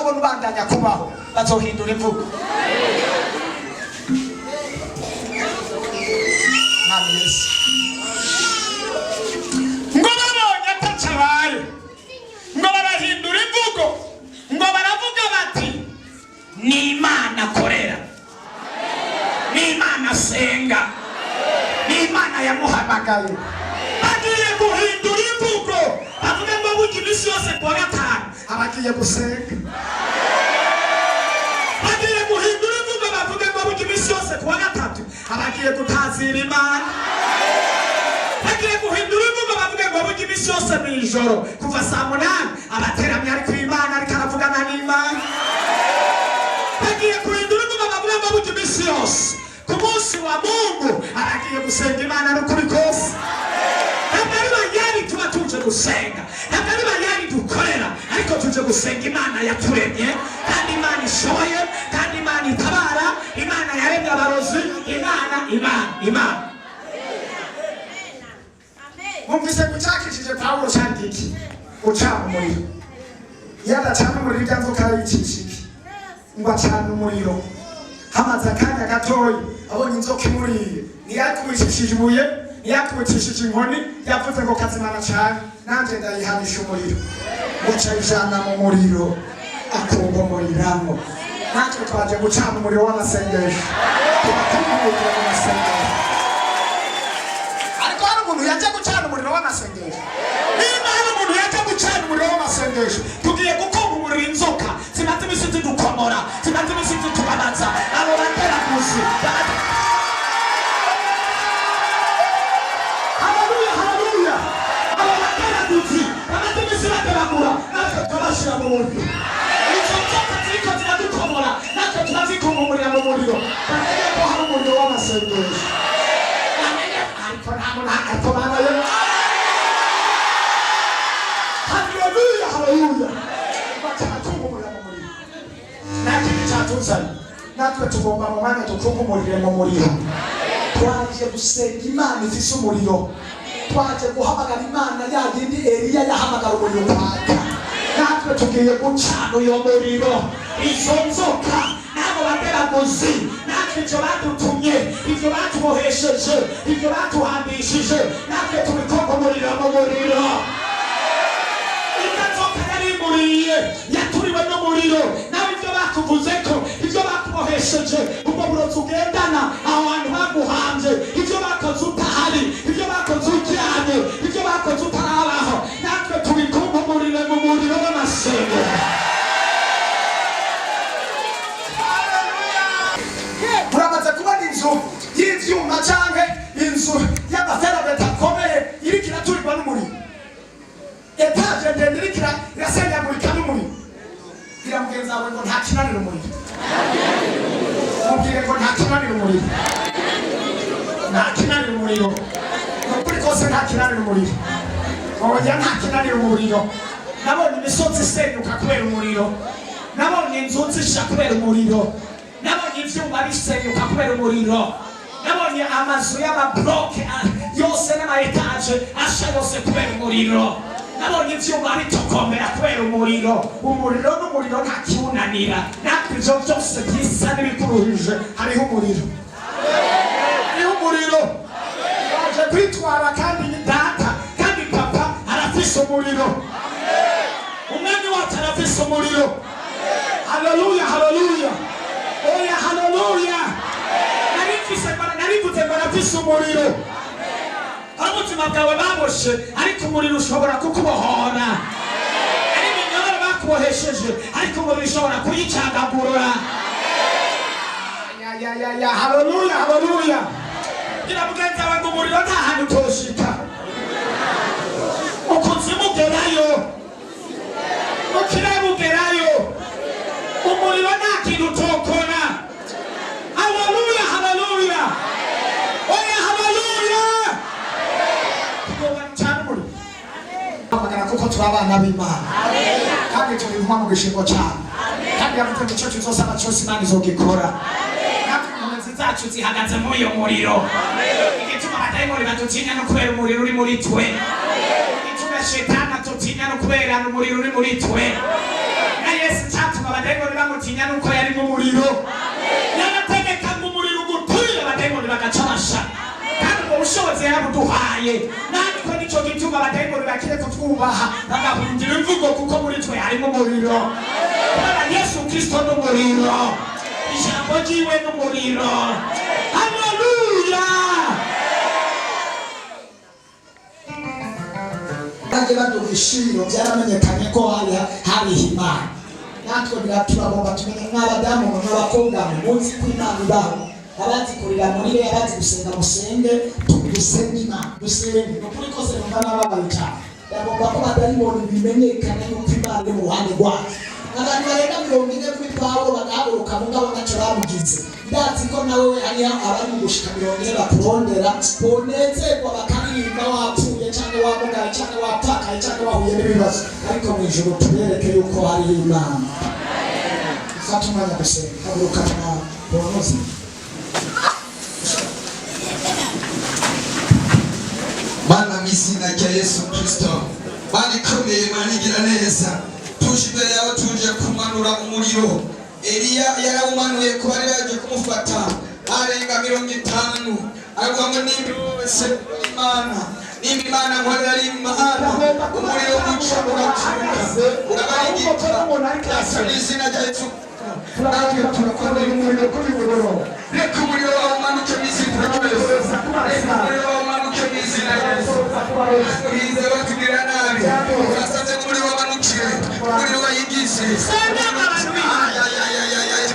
Bazobona ubandanya kubaho, bazohindura imvugo. Mwami Yesu, ngo babonye ataco abaye, ngo barahindura imvugo, ngo baravuga bati: "Ni Imana akorera, ni Imana asenga, ni Imana yamuhamagaye." Bagiye guhindura imvugo, bavuga ngo burya iminsi yose kuwa gatanu abagiye gusenga. Bagiye guhindura imvugo, bavuga ngo burya iminsi yose kuwa gatatu abagiye gutazira Imana. Bagiye guhindura imvugo, bavuga ngo burya iminsi yose mu ijoro kuva saa 8 abateramye ariko Imana, ariko aravugana n'Imana. Bagiye guhindura imvugo, bavuga ngo burya iminsi yose ku munsi wa Mungu abagiye gusenga Imana. N'ukuri kose, ntabwo ari bayari tuba tuje gusenga, ntabwo ari bayari dukorera, ariko tuje gusenga Imana yaturemye, kandi Imana ishoboye, kandi Imana itabara, Imana yaremye abarozi, Imana, Imana, Imana. Mwumvise gucakishije Pawulo cyangwa iki? Ucana umuriro. Iyo adacana umuriro, ibya nzoka yicisha iki? Ngo acana umuriro, hamaze akanya gatoya abonye inzoka imuriye, ntiyakubitishije ibuye, ntiyakubitishije inkoni, yavuze ngo: "Kazimana cyane, nanjye ndayihanisha umuriro." Ngo ayijana mu muriro, akungomoriramwo. Natwe twaje gucana umuriro w'amasengesho, tubakumurikira mu masengesho. Ariko hari umuntu yaje gucana umuriro w'amasengesho? Niba hari umuntu yaje gucana umuriro w'amasengesho, tugiye gukonga umuriro inzoka zimaze iminsi zidukomora, zimaze iminsi zitubabaza, abo bateraguzi. Haleluya, haleluya! Abo bateraguzi bamaze iminsi bateragura, natwe turabashyira mu muriro. Izo nzoka ziriko ziradukomora, natwe turazikungumurira mu muriro. Bamenye ko hari umuriro w'amasengesho, bamenye. Ariko nta muntu, ariko Mana yo! Haleluya, haleluya! Batarakumumurira mu muriro. Nta kindi cyatuzanye, natwe tugomba mu mwanya dukungumurire mu muriro. Twaje gusenga Imana ifise umuriro, twaje guhamagara Imana ya yindi Eliya yahamagara umuriro ukaka. Natwe tugiye gucana uyo muriro, izo nzoka n'abo bateraguzi, natwe ibyo badutumye, ibyo batubohesheje, ibyo batuhambishije, natwe tubikongomurira mu muriro. Inzoka yari imuriye yaturiwe n'umuriro. Nawe ibyo bakuvuze ko, ibyo bakubohesheje, ubwo burozi ugendana, aho hantu baguhambye, ibyo bakoze utahari, ibyo bakoze uryamye, ibyo bakoze utarabaho, natwe tubikunkumurire mu muriro w'amasengesho. Muramaze kubona inzu y'ivyuma canke inzu y'amaferabeti akomeye iriko iraturirwa n'umuriro, étage ndende iriko irasenyagurika n'umuriro? Bwira mugenzi wawe ngo nta kinanira umuriro. Mubwire ngo nta kinanira umuriro, nta kinanira umuriro. Ni ukuri kose, nta kinanira umuriro. Oya, nta kinanira umuriro. Nabonye imisozi isenyuka kubera umuriro, nabonye inzu zisha kubera umuriro, nabonye ivyuma bisenyuka kubera umuriro, nabonye amazu y'amabloke yose n'ama étage asha yose kubera umuriro, nabonye ivyuma bitokombera kubera umuriro. Umuriro n'umuriro, nta kiwunanira. Natwe ivyo byose bisa n'ibikuruhije, hariho umuriro, hariho umuriro. Waje kwitwara, kandi data, kandi papa arafise umuriro. Umwami wacu arafise umuriro. Haleluya, haleluya! Oya, haleluya! Narifise, narivuze ngo arafise umuriro. Ari ubuzima bwawe baboshe, ariko umuriro ushobora kukubohora. Ari iminyororo bakubohesheje, ariko umuriro ushobora kuyicagagura. Ya, ya, ya, ya! Haleluya, haleluya! Gira mugenzi wawe ngo umuriro nta hantu utoshika, ukuzimu ugerayo, mu kirere ugerayo. Umuriro nta kintu utokora. Haleluya, haleluya! Oya, haleluya! Tugomba cyane umuriro hamagara, kuko turi abana b'Imana kandi turi intumwa mu gishingo cyane, kandi yavuze ngo icyo tuzosaba cyose Imana izogikora. Natwe inkomezi zacu zihagaze muri uyo muriro. Igituma abadayimoni badutinya no kubera umuriro uri muri twe. Igituma shetani atutinya no kubera umuriro uri muri twe. Na Yesu cyatuma. Bakamenya nuko yari mu muriro. Yarategeka ngo umuriro uguturire, abadayimoni bagaca basha. Kandi ubwo bushobozi yarabuduhaye natwe. Nico gituma abadayimoni bakire kutwubaha, bagahungira imvugo, kuko muri twe harimo umuriro, kubera Yesu Kristo n'umuriro, ijambo ryiwe n'umuriro. Haleluya! Bagiye baduha ishiro, byaramenyekanye ko hari hariho Imana. Natwe turagomba tumenye mw'abadamu mwe, mw'abakobwa mwe, muzi ko Imana ibaho. Abazi kurira murire, abazi gusenga musenge. Dusenge Imana, dusenge. Ni ukuri kose numva nababaye cyane. Ndagomba ko badayimoni bimenyekane yuko Imana iri mu ruhande rwacu. Abantu barenga 40 kuri Pawulo bagahaguruka, mugabo ntacyo bamugize. Ndazi ko nawe we hariho abari mu gushika 40 bakurondera, bonezerwa bakaririmba wapfuye cyangwa wamugaye cyangwa wapfakaye cyangwa wahuye n'ibibazo. Ariko mu ijoro tubereke yuko hariho Imana. Fata umwanya gusenga, haguruka na bonoze. Mana, mu izina rya Yesu Kirisito, Mana ikomeye, Mana igira neza, tuje imbere yawe, tuje kumanura umuriro. Eliya yarawumanuye ku bari baje kumufata arenga 50, aravuga ngo nimba wese Imana, nimba Imana nkorera ari Imana, umuriro uca uraturuka urabarigita. Mu izina rya Yesu, natwe turakorera umuriro kuri mugoroba. Reka umuriro wawe umanuke mu izina rya Yesu. Reka umuriro wawe umanuke mu izina rya Yesu. Bize batugirira nabi, turasabye ngo umuriro wamanukire, umuriro wayigishe. Ay, ay, ay, ay, ay, ay.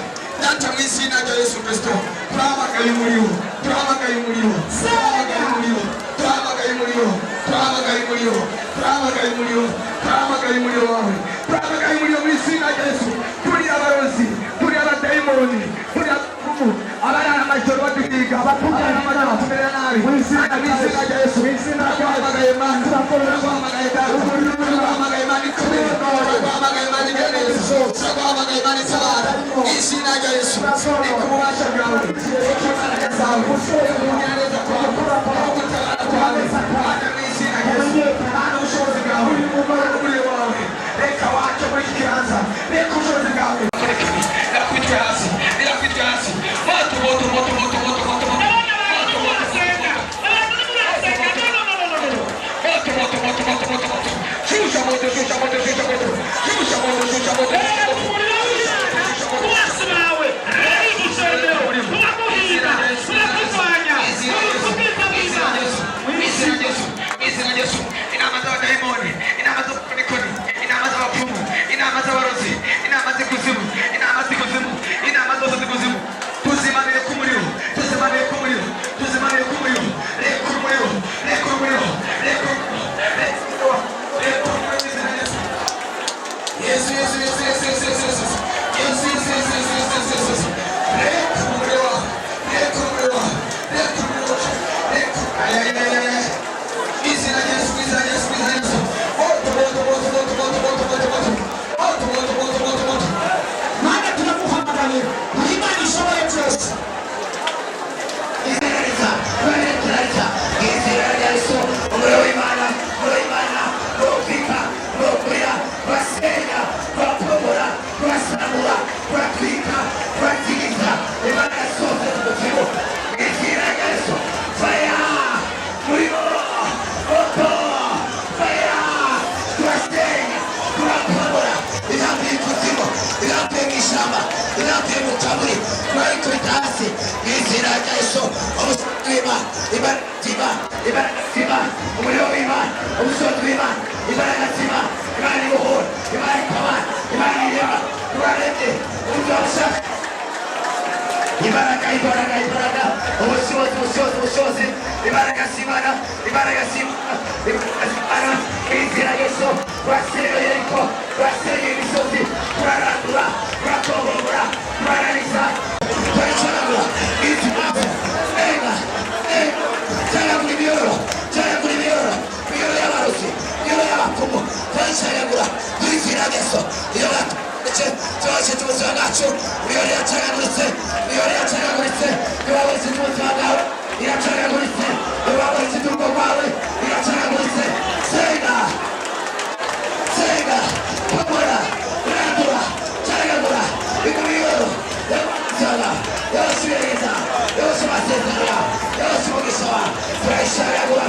Data, mu izina rya Yesu Kristo, turahamagaye umuriro, turahamagaye umuriro, turahamagaye umuriro, turahamagaye umuriro, turahamagaye umuriro, turahamagaye umuriro, turahamagaye umuriro wawe, turahamagaye umuriro mu izina rya Yesu. Turi abarozi, turi abadayimoni, turi abapfumu, abarara amajoro baduhiga, abarara amajoro batumerera nabi. Mu izina rya Yesu, turaguhamagaye Mana, turaguhamagaye Data, turaguhamagaye Mana ikomeye, turaguhamagaye Mana igira neza, turaguhamagaye Mana itabara. Mu izina rya Yesu, reka ububasha bwawe, reka imbaraga zawe, reka ubugiraneza kwawe, reka gutabara kwawe. Mana, mu izina rya Yesu, Mana, ubushobozi bwawe, Mana, umuriro wawe, reka wake muri iki kibanza, reka ubushobozi bwawe. Birakubitwe hasi, birakubitwe hasi. Moto, moto, moto, moto, moto, moto, moto, moto, moto, moto, moto, moto, moto, moto, moto. Shusha moto, shusha moto, shusha moto, shusha moto, shusha moto, shusha moto. Izina rya Yesu, inama z'abadayimoni, inama z'abakonikoni, inama z'abapfumu, inama z'abarozi, inama z'ikuzimu, inama z'ikuzimu, inama zose z'ikuzimu, tuzimanire ku muriro, tuzimanire ku muriro, tuzimanire ku muriro. Reka umuriro, reka umuriro, reka umuriro, reka umuriro mu izina rya Yesu. Yesu, Yesu, Yesu, Yesu, Yesu, Yesu, Yesu, Yesu, Yesu, Yesu, Yesu, Yesu, Yesu, Yesu. Reka umuriro wawe, reka umuriro wawe, reka umuriro wawe, reka. Ay, ay, ay, ay, ay. Izina rya Yesu, izina rya Yesu, izina rya Yesu. Moto, moto, moto, moto, moto, moto, moto, moto. Moto, moto, moto, moto, moto. Mana, turaguhamagaye, Imana ishoboye byose. Umuriro w'Imana, umuriro w'Imana urupika, urukurira, urasenya, urapomora, urasamura, uratwika, uratigita imbaraga zose z'umuzimu. Izina rya Yesu, fire, muriro, moto, fire, turasenya, turapomora intambi y'ikuzimu, intambi yo mu ishyamba, intambi yo mu kaburi, turayikubita hasi mu izina rya Yesu. Umusozi w'Imana, imbaraga z'Imana, imbaraga z'Imana, umuriro w'Imana, umusozi w'Imana, imbaraga z'Imana, Imana ibohora, Imana itabara, Imana irema. Turaremye ubuzima bushaka. Imbaraga, imbaraga, imbaraga, ubushobozi, ubushobozi, ubushobozi, imbaraga z'Imana, imbaraga z'Imana, imbaraga z'Imana, izina Yesu. Turasenya Yeriko, turasenya imisozi, turarandura, turatobora, turarariza, turacagura izi mpamvu. Ega ega, cyagura imiyoro, cyagura imiyoro, imiyoro y'abarozi, imiyoro y'abapfumu, turayicagagura muri izina Yesu. Iyo ndetse byose by'ubuzima bwacu, imiyoro yacagaguritse, imiyoro yacagaguritse. Niba wese by'ubuzima bwawe iracagaguritse, niba wese iby'urugo rwawe iracagaguritse. Senga, senga, pomora, randura, cagagura imiyoro. Amasezerano yawe, yoroshe umugisha wawe, turayisharagura.